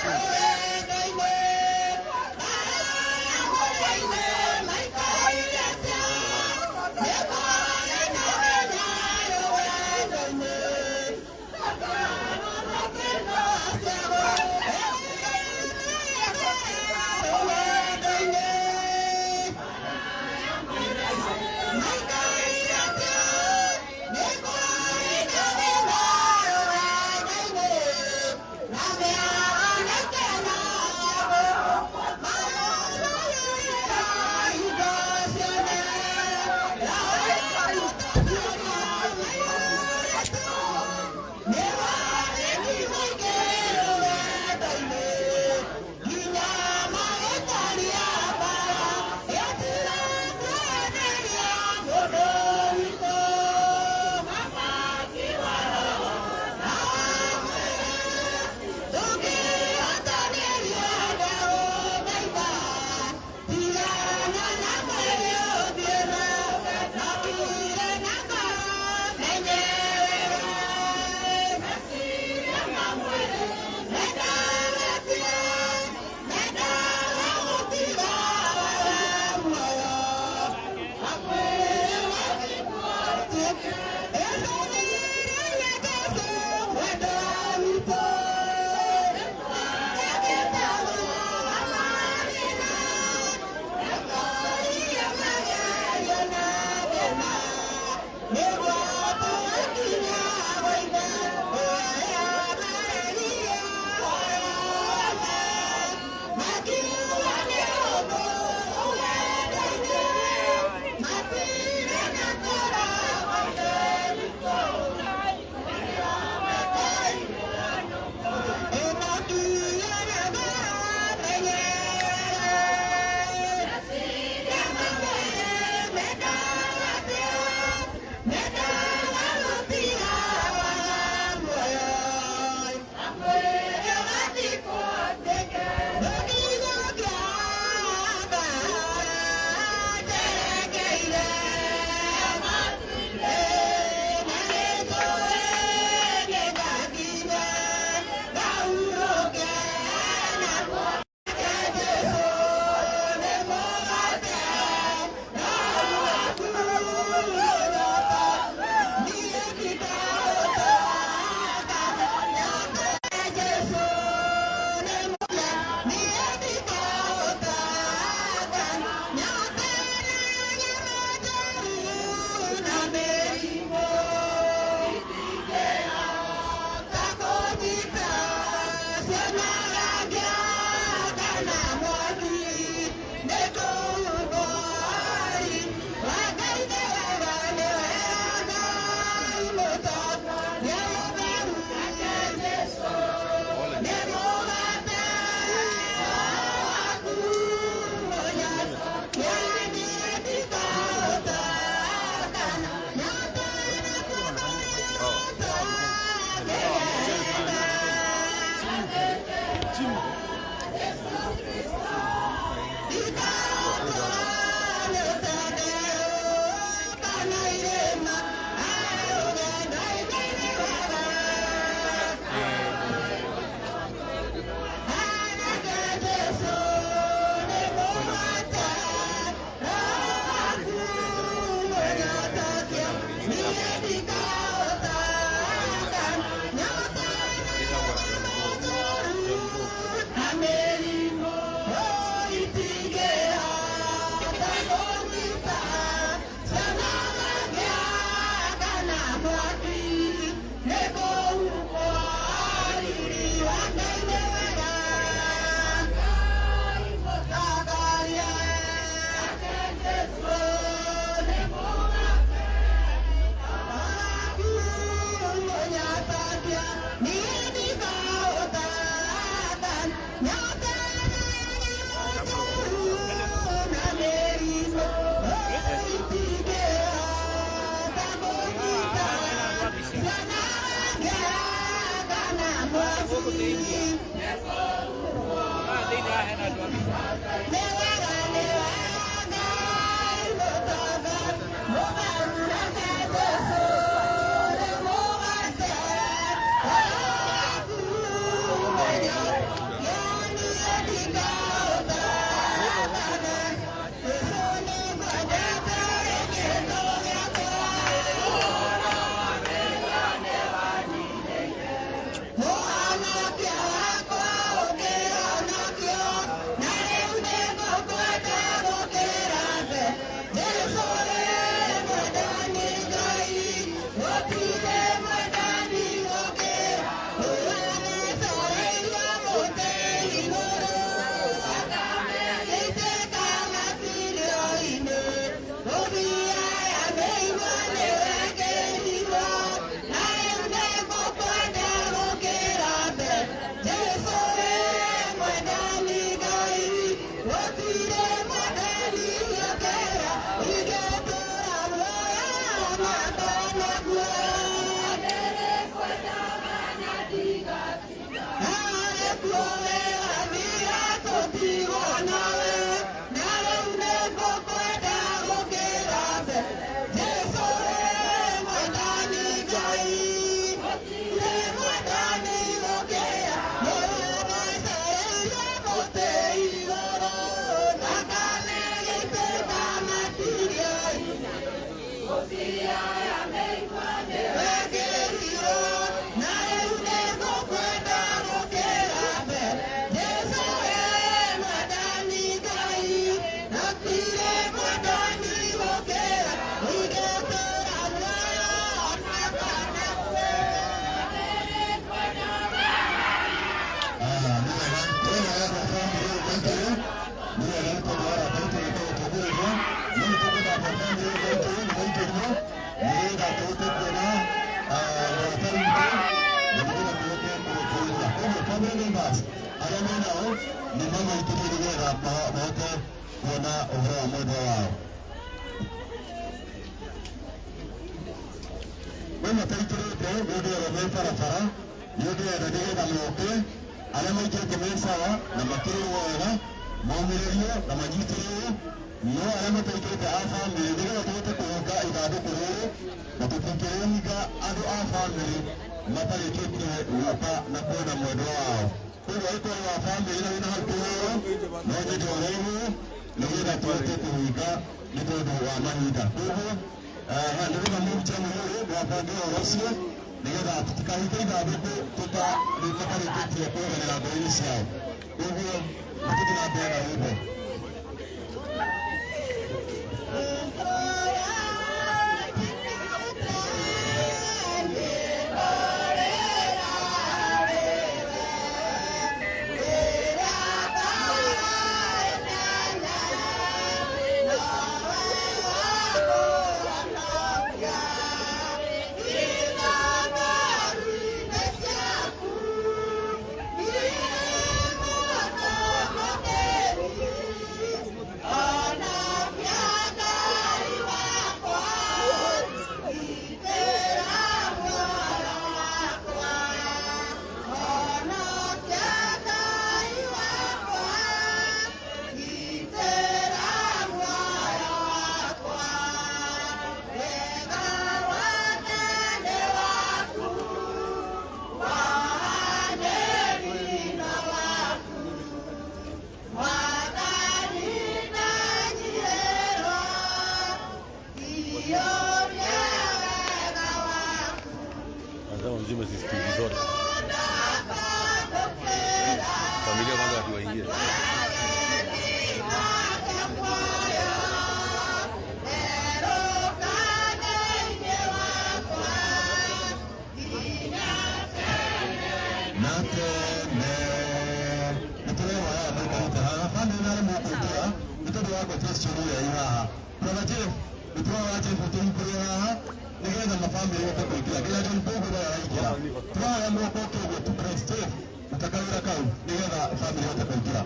Yeah. Gũtigwo nawe, na rĩu nĩngũkwenda gũkĩra mbere. Jesũ wĩ Mwathani Ngai, wĩ Mwathani gũkĩra. Mũrũgaikarĩire mũtĩ igũrũ, thakame ĩgĩitĩka matiria. Wekĩrirwo, na rĩu nĩngũkwenda gũkĩra mbere. Jesũ wĩ Mwathani Ngai, gũtirĩ Mwathani gũkĩra. Ingĩtũũra muoyo ona kana Arĩa menao nĩ mamaitĩrie nĩgetha mahote kuona ũhoro wa mwendwa wao. Kwĩ mataingĩrĩte nĩ ũndũ wega me barabara, nĩ ũndũ wega nĩgetha moke. Arĩa maingĩrĩte me sawa na makĩrĩrwo wega, maumĩrĩrio na manyitĩrĩrwo, no arĩa mataingĩrĩte a bamĩrĩ, nĩgetha tũhote kũhinga ithandũkũ rĩrĩ, na tũtingĩrĩhinga andũ a bamĩrĩ matarĩkĩtie gũka na kuona mwendwa wao. Koguo angĩkorwo wa bamĩrĩ na wĩna hau kĩharo, no nyende ũrehwo nĩgetha tũhote kũhinga nĩ tondũ wa mahinda. Koguo nĩgetha mũhunjia mũhũrĩ mwabange ũhoro ũcio nĩgetha tũtikahinge ithandũkũ tũtarĩkĩtie kweherera ngoro-inĩ ciao. Koguo nĩtũthiĩ na mbere na rwĩmbo. Lazima mzime CCTV zote. Familia kwanza watu waingie. Na tene nĩtũrerwo aya maikarĩte haha bamĩrĩ na arĩa mũkũingĩra nĩ tondũ wa gwĩtia ciũria i haha. Brother Jeff, nĩtũrora Jeff ũtũhingũrĩre haha nĩgetha mabamĩrĩ mahote kũingĩra. Nginya John Paul ũrĩa araingĩra, tũrahaya moko ũkĩ ũguo tu. Praise Jeff, ruta kawĩra kau nĩgetha bamĩrĩ ĩhote kũingĩra.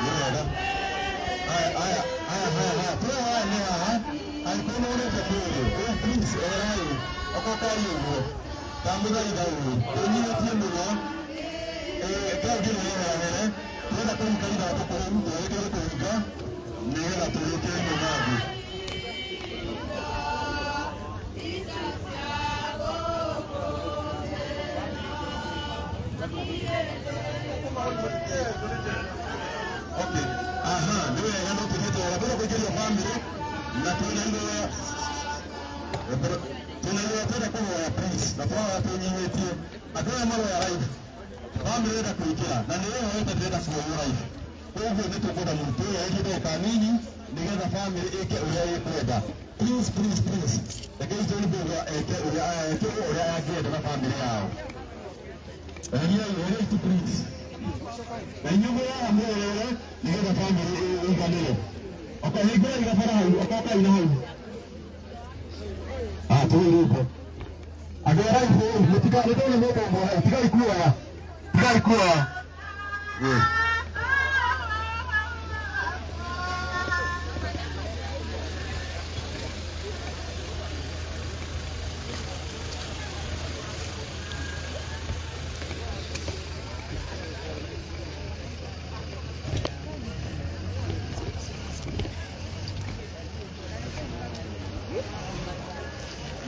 Nĩ wega. Aya, aya, aya, haya, haya, tũrahaya nĩ haha angĩkorwo nĩ wonete kũrĩ. Oh, please, eherai okorwo kwari ũguo, ndamũthaitha ũguo ũnyihĩtie mũno. Kĩu kĩrĩ here tũrenda kũhinga ithandũkũ rĩu, twerekeire kũhinga nĩgetha tũrĩkie ino mangĩ. Okay, aha, nĩ wega, no tũthiĩte wega mbere kũingĩria bamĩrĩ na twĩna ihoya, twĩna ihoya twenda kũhoya, please, na tũrahoya twĩnyihĩtie. Andũ aya maroya live, bamĩrĩ ĩrenda kũingĩra na nĩ ĩyo yote ndĩrenda kuoywo live, koguo nĩ tũkwenda mũrutwo ũyũ eherie ndagĩka nini. Nĩgetha family ĩke ũrĩa ĩkwenda. Please, please, please, rekei John Mbugua eke ũrĩa eke ũrĩa angĩenda na family yao. Eheriai, eheriai tu, please. Na inyuĩ mwĩyaga mwĩrĩre nĩgetha family ĩiganĩre. Okahingũra igabara hau, okokai na hau. Ah, tũrĩ rwĩmbo. Andũ a raibũ, mũtiga nĩ ndona mũndũ ũmwe hau, tigai kuoya. Tigai kuoya. Good.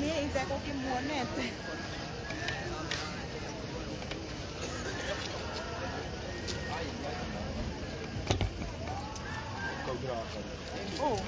Niĩ itegũkĩmuonete. Oh.